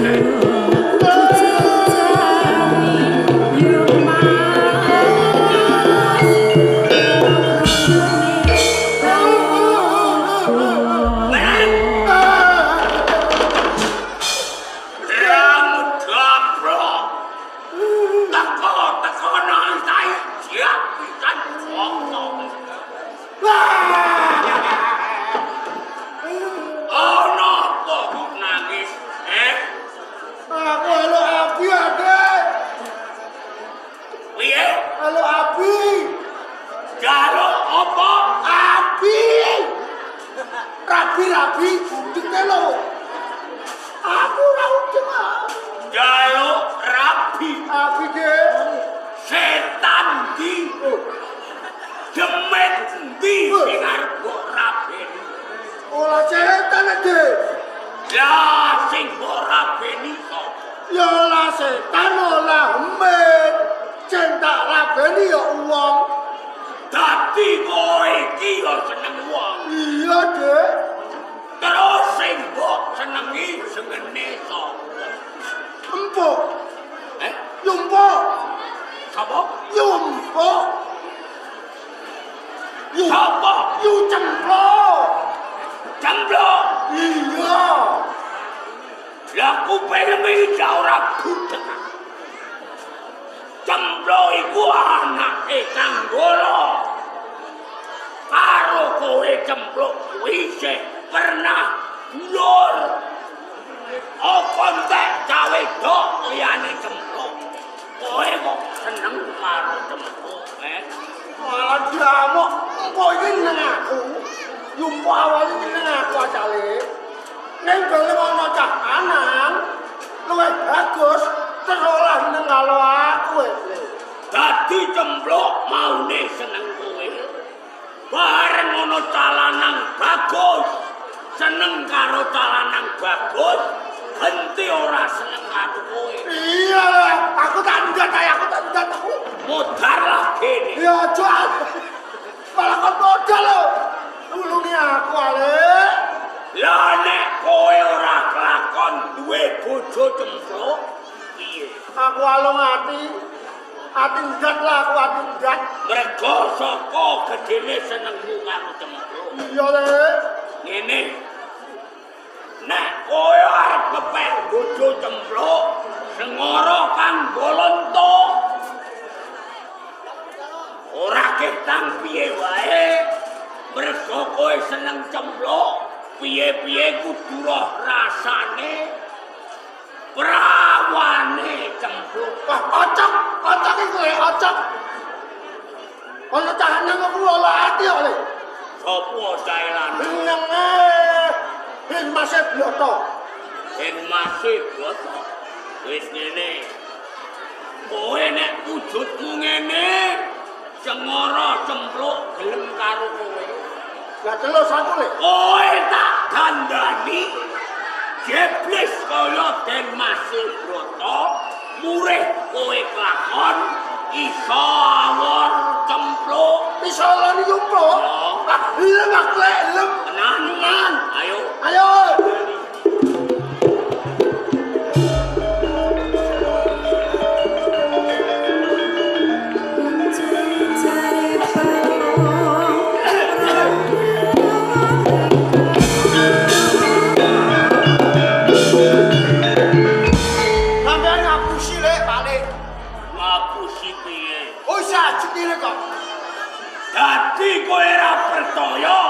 Rang gaplok. Teko-teko nang siap pisan kosong. Ana apa kok nangis? Eh, Aku halo Abi, Adek. Piye? Halo Abi. Jaluk apa? Abi. Rabi rabi budek lho. Aku ora udeng ah. Jaluk rabi. Abi, Dek. Setan ndi? Demit ndi sing arep mbok rabeni? Ora setan, Dek. Lah sing mbok rabeni sapa? Ya ora setan ora emit. Sing tak rabeni ya wong. Dadi kowe iki ya seneng wong. Iya, Dek. Terus sing mbok senengi sengene sapa? Empuk. Eh, Yumpuk. Sapa? Yumpuk. Yu Sapa? Yu cemplok. Cemplok. Iya. Lah kupingmu iki ora budek. Cemplok iku anake Kanggolo. Karo kowe cemplok kuwi isih pernah dulur. Apa entek cawe wedok liyane cemplok? Kowe kok seneng karo cemplok, eh? Malah diamuk. Empuk iki nang aku. Yumpuk awale nang aku asale. Ning gelem ana cah lanang luwih bagus terus nang karo aku e. Dadi cemplok maune seneng kowe. Bareng ana calanang bagus, seneng karo calanang bagus, genti ora seneng karo kowe. Iya, aku tak ndak, aku tak ndak aku. Modar lah kene. Ya aja. Malah kon modal lho. Nulungi aku ale. Lah nek kowe ora kelakon duwe bojo cemplok, piye? Aku alung ati. Ati ndak lah aku ati ndak. Mergo saka gedene senengmu karo cemplok. Iya le. Ngene. Nek kowe arep kepek bojo cemplok, sengara kang bolonto. Ora ketang piye wae. Mergo kowe seneng cemplok, piye-piye kudu roh rasane prawane cemplok. Wah, ocok, ocok iku le, ocok. Ono cah nang aku lolo ati kok le. Sopo cahe lanang? Nenge. Ben Mase Bloto. Ben Mase Bloto. Wis ngene. Kowe nek wujudmu ngene, sengara cempluk gelem karo kowe. Lah telus aku le. Kowe tak dandani jeblis kaya Den Mase Broto, murih kowe kelakon iso awor cempluk. Iso lari cempluk. Ah, lem aku le, lem. Tenan. Ayo. Ayo. Sampeyan ngapusi lek, Pak Lek. Ngapusi piye? Wis ajeng kene kok. Dadi kowe ora percaya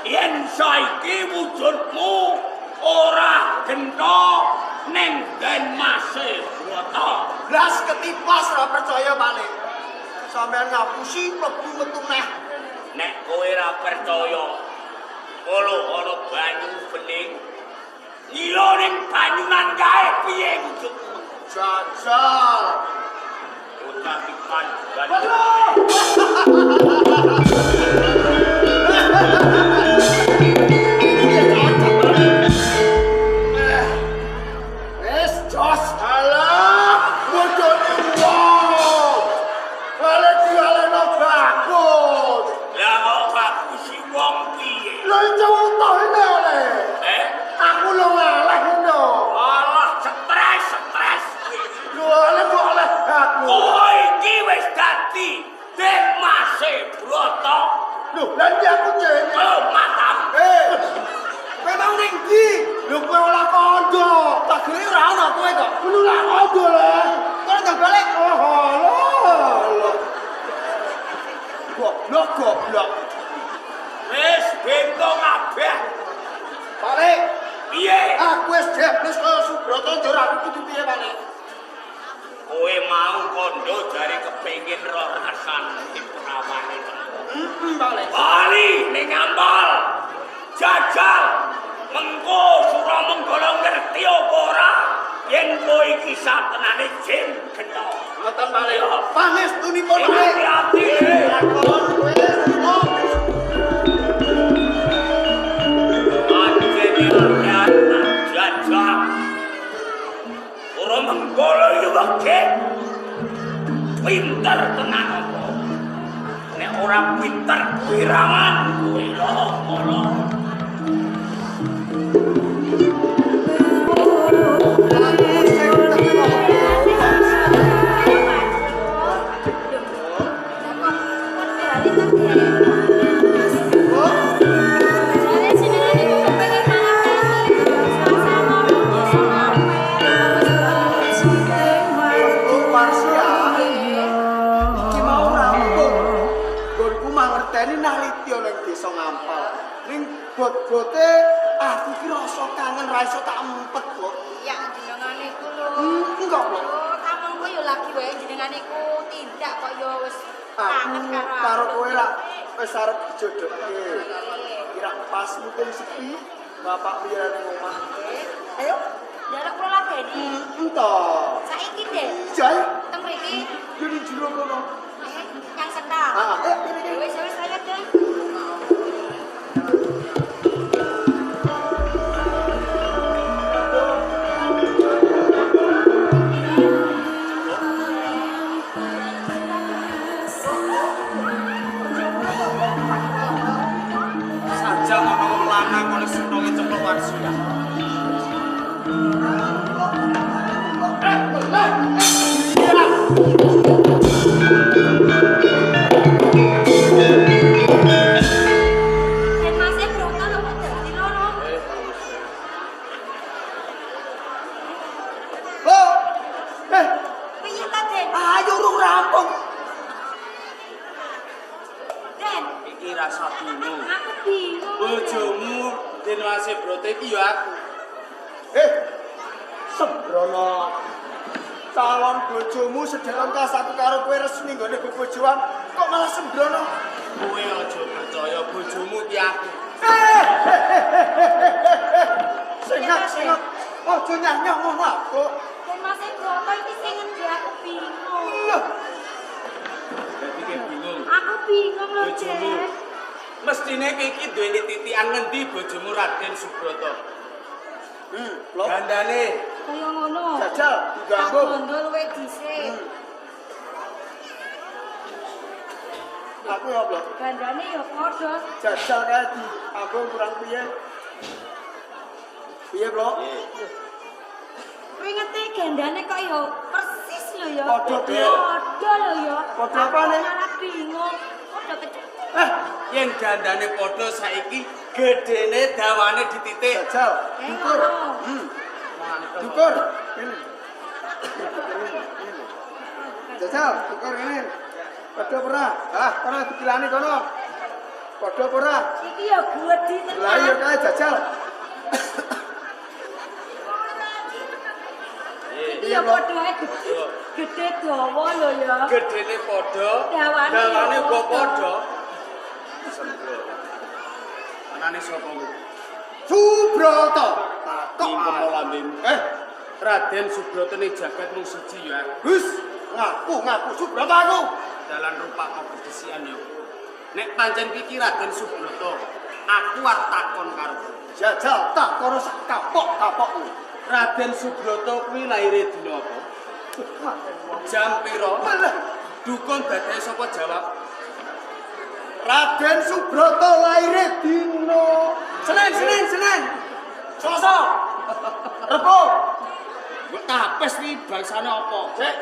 yen saiki wujudmu ora gento ning Den Mase Broto. Blas ketipas ora percaya, Pak Lek. Sampeyan ngapusi mlebu metu neh. Nek kowe ora percaya, kala ana banyu bening, ngilo ning banyunan kae piye wujudmu? Jajal. Bocah ikan. Wis jos. Alah, bodone wong. Wale dialeno bagus. Lah kok ngapusi wong piye? Lha iso utuh ini oleh. Eh? Aku lho ngalah ngono. Alah wedok. Ngono lah kondo le. Kono ndang balik. Oh, lho. Goblok, goblok. Wis bento kabeh. Pak Lek, piye? Aku wis deblis kaya Subroto njur aku kudu piye, Pak Lek? Kowe mau kondo jare kepengin roh rasane prawane cempluk. Heeh, Pak Lek. Bali ning Ampal. Jajal mengko Suramenggala ngerti apa ora yen kowe iki satenane jin gento. Ngoten Pak Lek. Pangestunipun Pak Lek. Hati-hati. Lakon wis jajal. Suramenggala iki wegah. Pinter tenan apa? Nek ora pinter kuwirangan kuwi lho ngono. Bot-bote aku ki rasa kangen ra iso tak empet kok. Ya jenengan iku lho. Enggak lho. Tamengku yo lagi wae jenengan iku tindak kok yo wis kangen karo aku. Karo kowe ra wis arep dijodohke. Kira pas mumpung sepi, bapak biar ning omah. Ayo, njaluk kula ladeni. Entoh. Saiki deh. Iya. Teng mriki. Yo di jero kono. Yang sental. Heeh. Ayo wis wis ayo deh. Calon bojomu sedalam kas aku karo kowe resmi nggone bebojoan kok malah sembrono. Kowe aja percaya bojomu ki aku. Sengak sengak aja nyah-nyah ngono aku. Ben Mas Broto iki sing ngendi aku bingung. Lho. Dadi ki bingung. Aku bingung lho, bojomu. Mestine kowe iki duweni titikan ngendi bojomu Raden Subroto? Lho. Gandane kaya ngono. Jajal diganggu. Gondo luwe dhisik. Aku ya, Blok. Gandane ya padha. Jajal kae dianggo kurang piye? Piye, Blok? Kringete gandane kok ya persis lho ya. Padha piye? Padha lho ya. Padha apane? Malah bingung. Padha kecil. Yen gandane padha saiki gedene dawane dititik. Jajal. Dukur. Dukur. Kene. Jajal, dukur kene. Padha ora? Ah, kono dikilani kono. Padha ora? Iki ya gedhi tenan. Lah iya kae jajal. Iki ya padha ae gedhi. Gedhe dawa lho ya. Gedhene padha, dawane uga padha. Anane sapa kuwi? Subroto. Takok Mingkem lambemu. Raden Subroto ning jagat mung siji ya. Hus, ngaku Subroto aku. Dalan rupak kok kedesian yo. Nek pancen iki Raden Subroto, aku arep takon karo kowe. Jajal takon sak kapok-kapokmu. Raden Subroto kuwi laire dina apa? Jam pira? Dukun dadi sapa jawab? Raden Subroto laire dina Senin. Selasa. Rebo. Mbok tapes kuwi bangsane apa? Cek.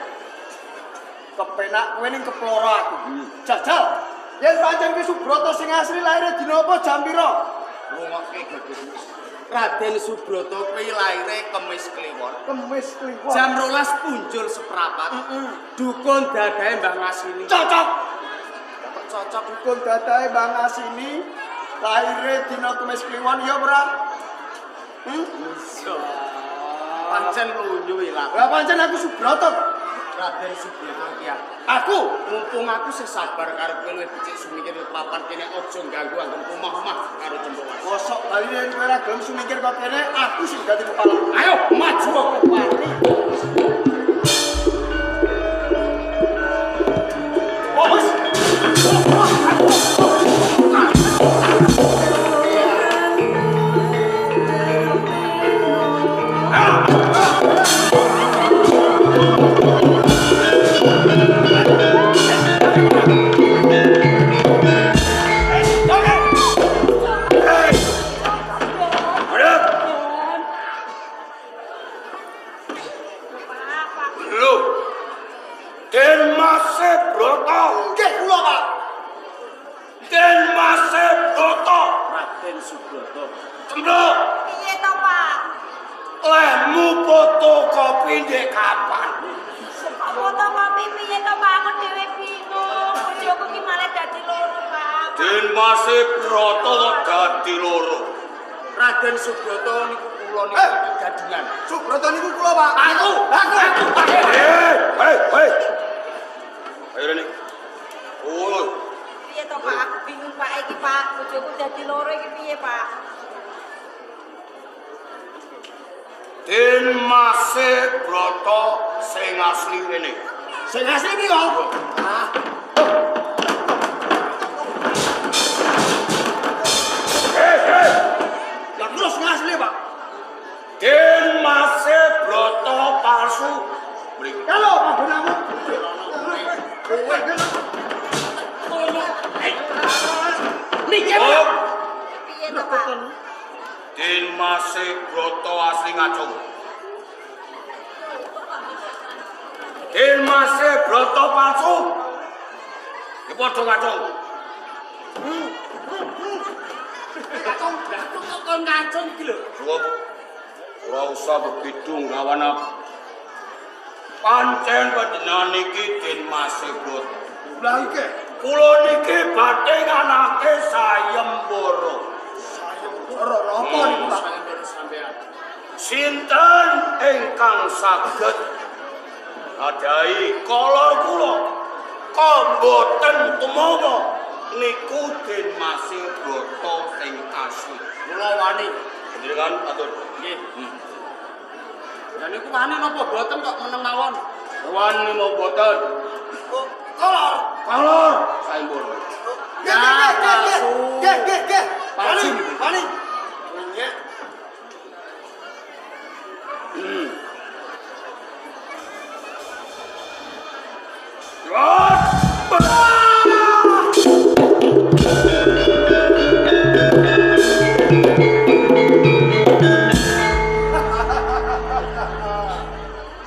Kepenak kowe ning keploro aku. Jajal. Yen pancen kuwi Subroto sing asli laire dina apa jam pira? Rungokke gagasmu. Raden Subroto kuwi laire Kemis Kliwon. Kemis Kliwon. Jam 12 punjul seprapat. Dukun dadahe Mbah Ngasini. Cocok. Kok cocok? Dukun dadahe Mbah Ngasini laire dina Kemis Kliwon ya ora? Hmm? Iso. Pancen lunyu ilang. Lah pancen aku Subroto. Raden Subroto iki aku. Aku Mumpung aku sih sabar karo kowe luwih becik sumingkir papan kene aja ganggu anggonku omah-omah karo cempokan. Mosok bali yen kowe ora gelem sumingkir kok kene, aku sing dadi kepala. Ayo maju aku Wani. Oh, wis. Pak, Pak. Lho. Den Mase Broto. Nggih kula, Pak. Den Mase Broto. Raden Subroto. Cempluk. Piye to, Pak? Lehmu fotokopi ndek kapan? Kok fotokopi piye to, Pak? Aku dhewe bingung. Bojoku ki malah dadi loro, Pak. Den Mase Broto kok dadi loro. Raden Subroto niku kula niku Eh. gadungan. Subroto niku kula, Pak. Aku, Aku. Hei, hei, hei. Ayo rene. Oh, Piye to, Pak? Aku bingung, Pak, iki, Pak. Bojoku dadi loro iki piye, Pak? Den Mase Broto sing asli rene. Sing asli piro? Ah. Hei, hei. Lah kula sing asli, Pak. Den Mase Broto palsu. Mriki. Kalau panggonamu. Kowe Mikir. Oh, Piye to, Pak? Den Mase Broto asli ngacung. Den Mase Broto palsu. Iki padha ngacung. Ngacung, kok kon ngacung iki lho. Cukup. Ora usah begidung lawan aku. Pancen panjenengan niki Den Mase Broto. Lah iki Kula niki badhe nganake sayembara. ora napa niku, Pak? Sayembara sampean. Sinten ingkang saged nadahi kolor kula kok mboten tumawa niku Den Mase Broto sing asli. Kula wani. Panjenengan atur. Nggih. Lah niku wani napa mboten kok meneng mawon? Wani mau mboten? Oh, kolor. Kolor sayembara. Nggih, nggih, nggih, nggih. Nggih, nggih, nggih. Palsu Wani, niku. wani. Nggih.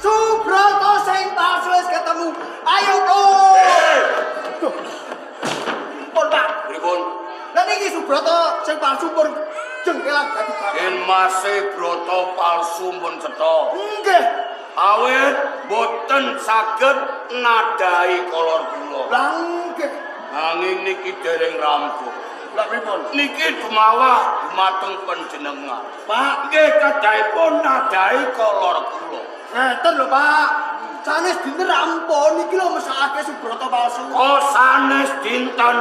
Subroto sing palsu wis ketemu. Ayo, Bro. Duh. Pun, Pak. Pripun? Lah niki Subroto sing palsu pun jengkelan dadi barang. Den Mase Broto palsu pun cetha. Nggih. Awit boten saged nadahi kolor kula. Lah nggih. Nanging niki dereng rampung. Lah pripun? Niki dumawah dumateng panjenengan. Pak, Nggih kedahipun nadahi kolor kula. ngeten lho, Pak. Sanes dinten rampun niki lho mesakake Subroto palsu. Kok sanes dinten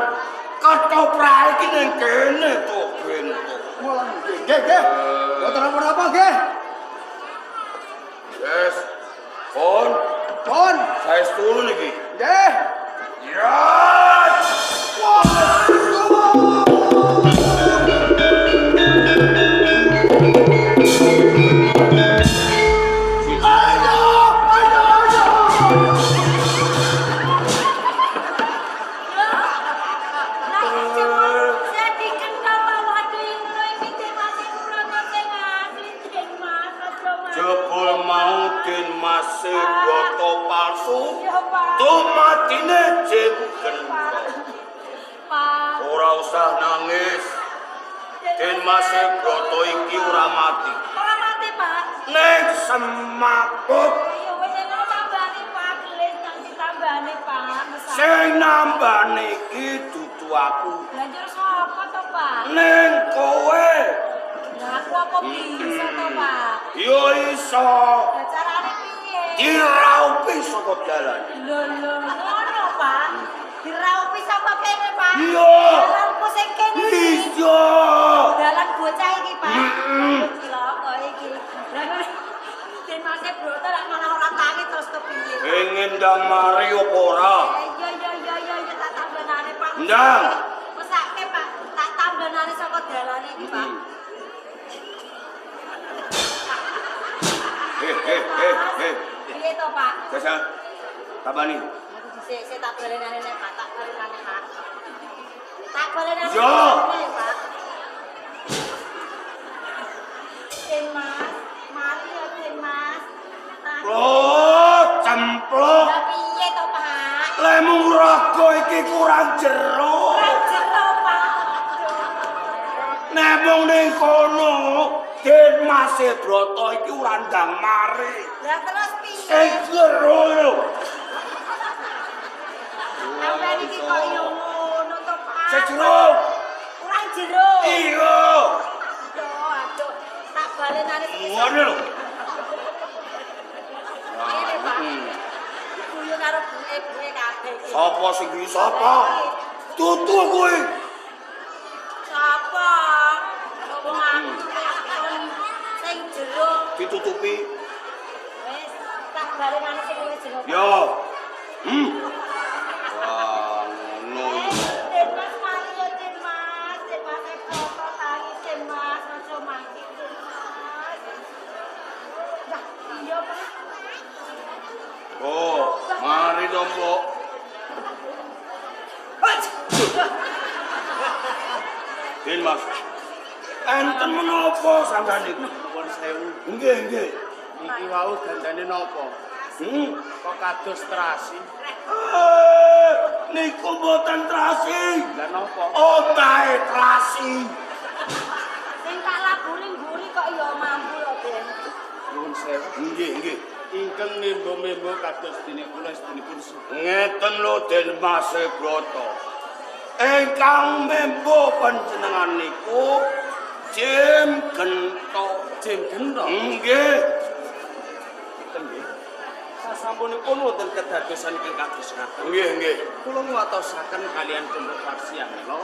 ketoprak iki ning kene to bento. Walah nggih, nggih, nggih. Mboten napa-napa nggih. Yes. Pun Pun, saestu niki. nggih. Yes. Wah. Ayo, ayo, ayo. Lah jebul jadi kental Pak. Waduh, ngono iki Den Mase Broto sing asli Den Mas aja Mas. Jebul mau Den Mase Broto palsu. Ya, Pak. Tumatine jen gentong. Pak. Ora usah nangis. Den Mas Broto iki ora mati. Ora mati, Pak. Ning semaput. Ya wis ngono tambane, Pak. Gelis nang ditambane, Pak. Sing nambane iki dudu aku. Lah njur sapa to, Pak? Ning kowe. Lah aku apa bisa to, Pak? Yo iso. Lah carane piye? Diraupi saka dalan. Lho lho, ngono, Pak. Diraupi saka kene, Pak. Iya. Dalanku sing kene iki. Iya. Dalan bocah iki, Pak. Cilaka iki. Lah Den Mas Broto lak malah ora tangi terus kepiye? Pengen ndang mari apa ora? Iya iya iya iya iya tak tambanane, Pak. Ndang. Mesake, Pak. Tak tambanane saka dalane iki, Pak. He. Piye to, Pak? Jasa. Tambani. Aku dhisik sik tak balenane nek Pak, tak balenane, Pak. Tak balenane. Yo. Pak. Den Mas, mari ya Den Mas. Plok, cemplok. Lah piye to, Pak? Lemu raga iki kurang jero. Kurang jero, Pak. Nek mung ning kono, Den Mas Broto iki ora ndang mari. Lah terus piye? Sing jero lho. Sampeyan iki kok yo ngono to, Pak? Sing jero. Kurang jero. Iya. Aduh, aduh. Tak balenane iki. Ngono lho. Ngene, Pak. Guyu karo buke-buke kabeh iki. Sapa sing guyu sapa? Tutu kuwi. Sapa? Wong aku sing jero. Ditutupi. Wis, tak balenane sing luwih jero. Yo. Wah, ngono yo. Den Mas mari yo Den Mas, Den Mas foto tangi Den Mas, aja mati Den Mas. Lah, iya Pak. Oh, mari to, Mbok. Den Mas. Enten menapa sampean niku? Nuwun sewu. Nggih, nggih. Niki wau dandane napa? Kok kados terasi? Niku mboten terasi. Lah napa? Otahe terasi. Sing tak laburi mburi kok ya mampu lho, Den. Nuwun sewu. Nggih, nggih. Ingkang nembo-membo kados dene kula sedinipun Ngeten lho Den Mas Broto. Ingkang membo panjenengan niku Jim Gento. Jim Gento. Nggih. Ngeten nggih. Sasampunipun wonten kedadosan ingkang kados ngaten. Nggih, nggih. Kula nguwatosaken kalian Cempluk Warsiah mila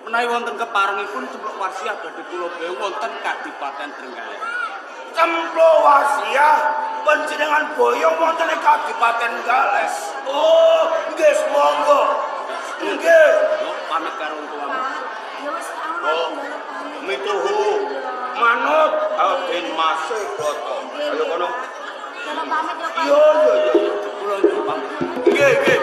menawi wonten keparengipun Cempluk Warsiah badhe kula boyong wonten Kadipaten Trenggalek. Cempluk Warsiah panjenengan boyong wonten ing Kadipaten Trenggalek. Oh, nggih monggo. Nggih. Yo pamit karo wong tuamu. Pak, ya wis Oh, aman. Mituhu manut Den Mas Broto. Ayo kono. Kalau pamit ya Pak. Iya, iya, iya. Kula nyuwun pamit. Nggih, nggih.